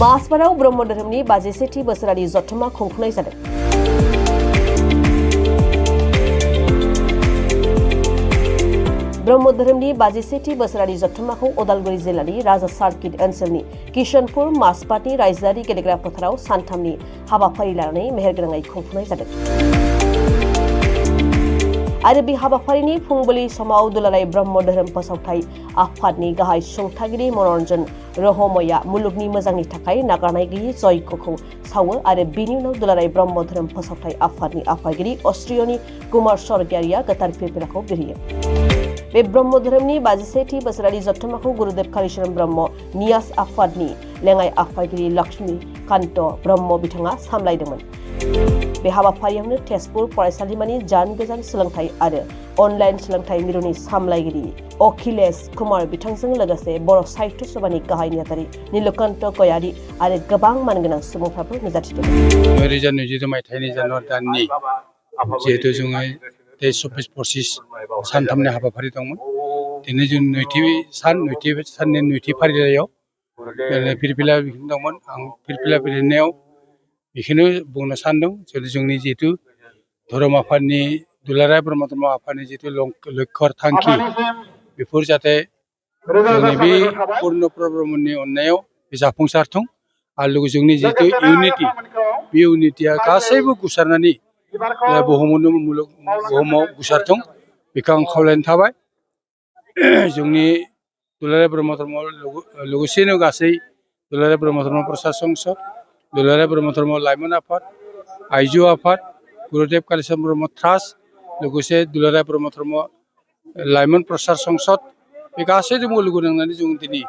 मासबाराव ब्रह्म धोरोमनि 51थि बोसोरारि जथुम्मा खुंफुंनाय जादों। ब्रह्म धोरोमनि 51थि बोसोरारि जथुम्माखौ उदालगुरि जिल्लानि राजा सार्किट ओनसोलनि किशनपुर मासबातनि रायजोआरि गेलेग्रा फोथाराव सानथामनि हाबाफारि लानानै मेहेरगोनाङै खुंफुंनाय जादों। आरो बे हाबाफारिनि फुंबिलि समाव दुलाराय ब्रह्म धोरोम फोसावथाय आफादनि गाहाय सुंथागिरि मनरन्जन रहमया मुलुगनि मोजांनि थाखाय नागारनाय गैयै जयग'खौ सावो आरो बिनि उनाव दुलाराय ब्रह्म धोरोम फोसावथाय आफादनि आफादगिरि अस्ट्रियनि कुमार स्वर्गियारिया गोथार फिरफिलाखौ बिरहोयो। बे ब्रह्म धोरोमनि 51थि बोसोरारि जथुम्माखौ गुरुदेव कालीचरण ब्रह्म नियास आफादनि लेङाइ आफादगिरि लक्ष्मी कान्त ब्रह्म बिथाङा सामलायदोंमोन। बे हाबाफारियावनो तेजपुर फरायसालिमानि जान गोजान सोलोंथाइ आरो अनलाइन सोलोंथाइ मिरुनि सामलायगिरि अखिलेश कुमार बिथांजों लोगोसे बर' साहित्य सभानि गाहाय नेहाथारि नीलकण्ठ गयारी आरो गोबां मानगोनां सुबुंफ्राबो नुजाथिदोंमोन। 2022 मायथाइनि जानुवारि दाननि जिहेतु जोङो 23-25 सानथामनि हाबाफारि दंमोन। दिनै जों नैथि साननि नैथि फारिलाइयाव फिरफिला दंमोन। आं फिरफिला बिरहोनायाव बेखौनो बुंनो सानदों जोंनि जिहेतु धर्म आफादनि दुलाराय ब्रह्म धर्म आफादनि जिहेतु लक्ष्य थांखि बेफोर जाहाथे जोंनि बे पूर्ण ब्रह्मनि अननायाव जाफुंसारथों आरो लोगोसे जोंनि जिहेतु इउनिटि बे इउनिटिया गासैबो गोसारनानै बुहुमाव गोसारथों बेखौ आं खावलायनो थाबाय। जोंनि दुलाराय ब्रह्म धर्म लोगोसेनो गासै दुलाराय ब्रह्म धर्म प्रसार संसद, दुलाराय ब्रह्म धर्म लाइमोन आफाद, आइजो आफाद, गुरुदेव कालीचरण ब्रह्म ट्रास्ट, लोगोसे दुलाराय ब्रह्म धर्म लाइमोन प्रसार संसद बे गासैजोंबो लोगो नांनानै जों दिनै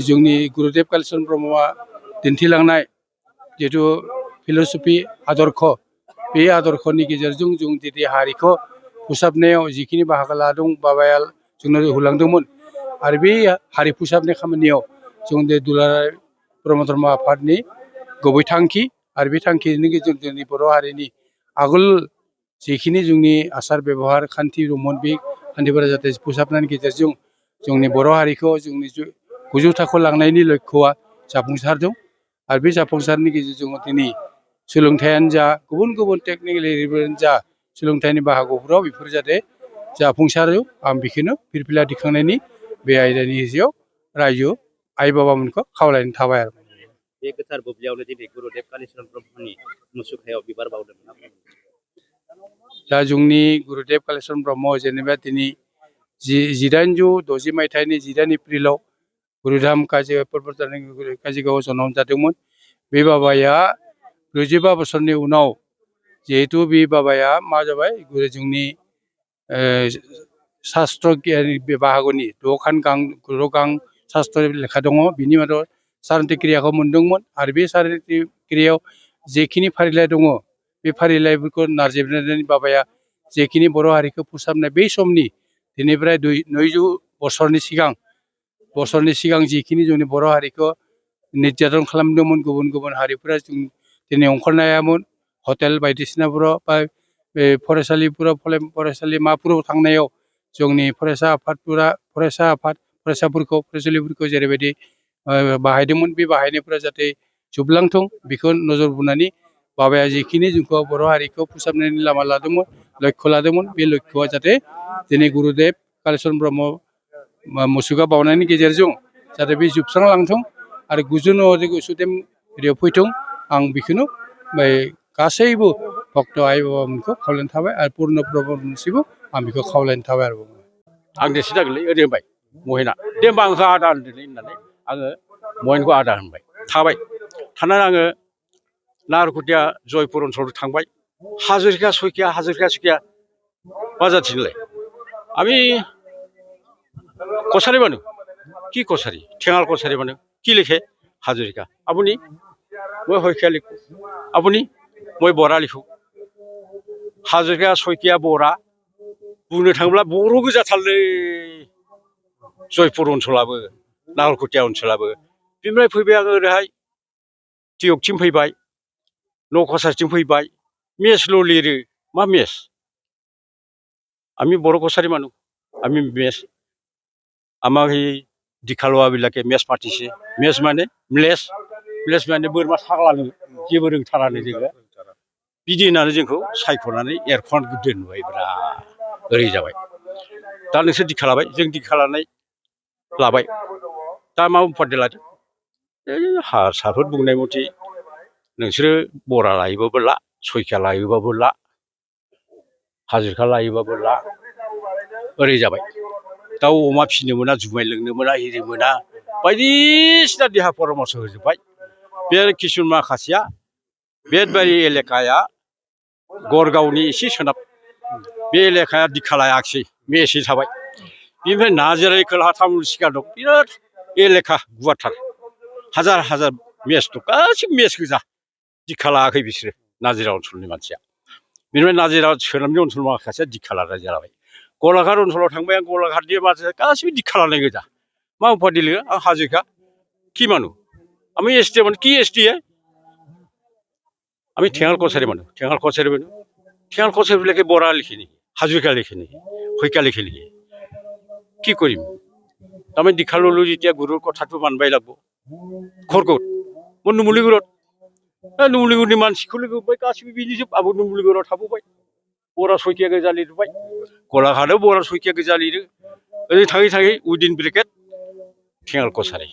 जोंनि गुरुदेव कालीचरण ब्रह्मआ दिन्थिलांनाय जिहेतु फिलसफि आदर्श बे आदर्शनि गेजेरजों जों दिनै हारिखौ फोसाबनायाव जिखिनि बाहागो लादों बाबाया जोंनो होलांदोंमोन आरो बे हारि फोसाबनाय खामानियाव जों दुलाराय ब्रह्म धर्म आफादनि गुबै थांखि आरो बे थांखिनि गेजेरजों जोंनि बर' हारिनि आगोल जिखिनि जोंनि आसार बेबहार खान्थि दंमोन बे खान्थिफोरा जाहाथे फोसाबनायनि गेजेरजों जोंनि बर' हारिखौ जोंनि गोजौ थाखोआव लांनायनि लक्ष्यआ जाफुंसारदों आरो बे जाफुंसारनि गेजेरजों दिनै सोलोंथायानो जा गुबुन गुबुन टेकनिकेल एरियायानो जा सोलोंथाइनि बाहागोफोराव बेफोर जाहाथे जाफुंसारो आं बेखौनो फिरफिला दिखांनायनि बे आयदानि गेजेराव रायजो आइ बाबामोनखौ खावलायनो थाबाय आरो। बे गोथार बुब्लियावनो दिनै गुरुदेव कालीचरण ब्रह्मनि मुसुखायाव बिबार बावदों। दा जोंनि गुरुदेव कालीचरण ब्रह्म जेनेबा दिनै 1860 मायथाइनि 18 एप्रिलाव गुरुधाम काजिगावआव जोनोम जादोंमोन। बे बाबाया 45 बोसोरनि उनाव जिहेतु बे बाबाया मा जाबाय जोंनि शास्त्र बाहागोनि 6 गां शास्त्र लेखा दङ बिनि मादाव सारन्ति क्रियाखौ मोनदोंमोन आरो बे सारन्ति क्रियायाव जेखिनि फारिलाइ दङ बे फारिलाइफोरखौ नारजिरनानै बाबाया जेखिनि बर' हारिखौ फोसाबनाय बै समनि दिनैफ्राय 200 बोसोरनि सिगां जिखिनि जोंनि बर' हारिखौ निर्यातन खालामदोंमोन गुबुन गुबुन हारिफोरा जों दिनै ओंखारनो हायामोन हटेल बायदिसिनाफोराव बा फरायसालिमाफोराव थांनायाव जोंनि फरायसालिफोरखौ जेरैबायदि बाहायदोंमोन बे बाहायनायफोरा जाहाथे जोबलांथों बेखौ नोजोर बोनानै बाबाया जिखिनि जोंखौ बर' हारिखौ फोसाबनायनि लामा लादोंमोन लक्ष्य लादोंमोन बे लक्ष्यआ जाहाथे दिनै गुरुदेव कालीचरण ब्रह्म मुसुखा बावनायनि गेजेरजों जाहाथे बे जोबस्रांलांथों आरो गुजुन सुदेम फैथों आं बेखौनो गासैबो भक्त आइ बाबामोनखौ खावलायनो थाबाय आरो पुर्ण ब्रह्मनिसिमबो आं बेखौ खावलायनो थाबाय आरो। आं देरसिन जागोनलै ओरै होनबाय महिना दे होनबा आंखौ आदा होनदोलै होननानै आङो महिनखौ आदा होनबाय थाबाय थानानै आङो नारकुटिया जयपुर ओनसोलाव थांबाय हाजरिका सयखिया मा जाथिनोलाय আমি কছাৰী মানুহ কি কছাৰী ঠেঙাল কছাৰী মানুহ কি লিখে হাজৰিকা আপুনি মই শইকীয়া লিখোঁ আপুনি মই বৰা লিখোঁ হাজৰিকা শইকীয়া বৰা बुंनो थाङोब्ला बर' गोजाथारलै जयपुर ओनसोलाबो नाहरकुटिया ओनसोलाबो बेनिफ्राय फैबाय आङो ओरैहाय टियकथिं फैबाय न'कसारिथिं फैबाय मेथ्सल' लिरो मा मेथ्स আমি বড় কছাৰী মানুহ আমি মেথ আমাক এই দিখালোৱাবিলাকে মেথ পাতিছে মেথ মানে মেথ भिलेज माने बोरमा फाग्लानो जेबो रोंथारानो जोङो बिदि होननानै जोंखौ सायख'नानै एरख'नानै दोनबायब्रा ओरै जाबाय दा नोंसोर दिखा लाबाय जों दिखा लाबाय दा मा उपाधि लादों हारसाफोर बुंनाय मथे नोंसोरो बरा लायोबाबो ला सयखा लायोबाबो ला हाजिरखा लायोबाबो ला ओरै जाबाय दाउ अमा फिसिनो मोना जुमाय लोंनो मोना एरि मोना बायदिसिना देहा परामर्श होजोब्बाय बे किसुमान माखासेया बेबायदि एलेकाया गड़गावनि एसे सोनाब बे एलेकाया दिखा लायाखिसै मेसै थाबाय बेनिफ्राय नाजिरानि खोलाहा तामुल सिगा दं बिराद एलेका गुवारथार हाजार हाजार मेस दं गासिबो मेस गोजा दिखा लायाखै बिसोरो नाजिरा ओनसोलनि मानसिया बेनिफ्राय नाजिरा सोनाबनि ओनसोल माखासेया दिखा लानाय जाबाय गलाघाट ओनसोलाव थांबाय आं गलाघाटनि मानसिया गासिबो दिखा लानाय गोजा मा उपाधि लोङो आं हाजिरखा কি মানুহ আমি এসটি মানে কি এসটি আমি ঠেঙাল কছাৰী মানুহ ঠেঙাল কছাৰীবিলাকে বৰা লিখে নেকি হাজৰিকা লিখে নেকি শইকীয়া লিখে নেকি কি কৰিম তাৰমানে দীক্ষা ল'লো যেতিয়া গুৰুৰ কথাটো মানবাই লাগিব ঘৰ ক'ত মই নুমলীগড়ত নুমলীগড়नि मानसिखौ लोगो मोनबाय गासिबो बिनिजोब आंबो नुमलीगड़ाव थाबोबाय बरा शइकिया गोजा लिरबाय गलाघाटआव बरा शइकिया गोजा लिरो ओरै थाङै थाङै उइदिन bracket Thengal Kachari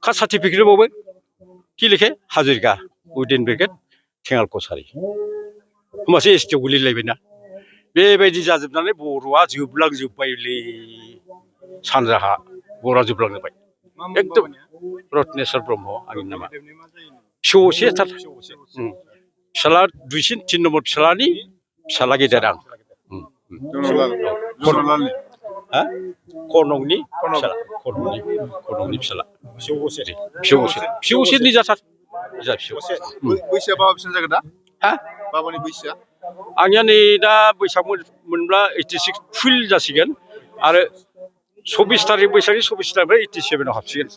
caste certificate बावबो কি লিখে हाजरिका उइदिन ब्रेकेट ঠেঙাল कछारी होमबासो एसटिआव गोलैलायबायना बेबायदि जाजोबनानै बर'आ जोबलांजोब्बायलै सानजाहा बर'आ जोबलांजोब्बाय एकदम रत्नेश्वर ब्रह्म आंनि नामा फिसौसेथार फिसाला दुइसिन 3 नम्बर फिसालानि फिसाला गेदेर आं कनकनि फिसाला फिसौसेनि जाथार बैसोआ बाबा बेसेबां जागोन दा बाबानि बैसोआ आंनिया नै दा बैसाग मोनब्ला 86 फुल जासिगोन आरो 24 तारिख बैसागनि 24 तारिखनिफ्राय 87 आव हाबसिगोन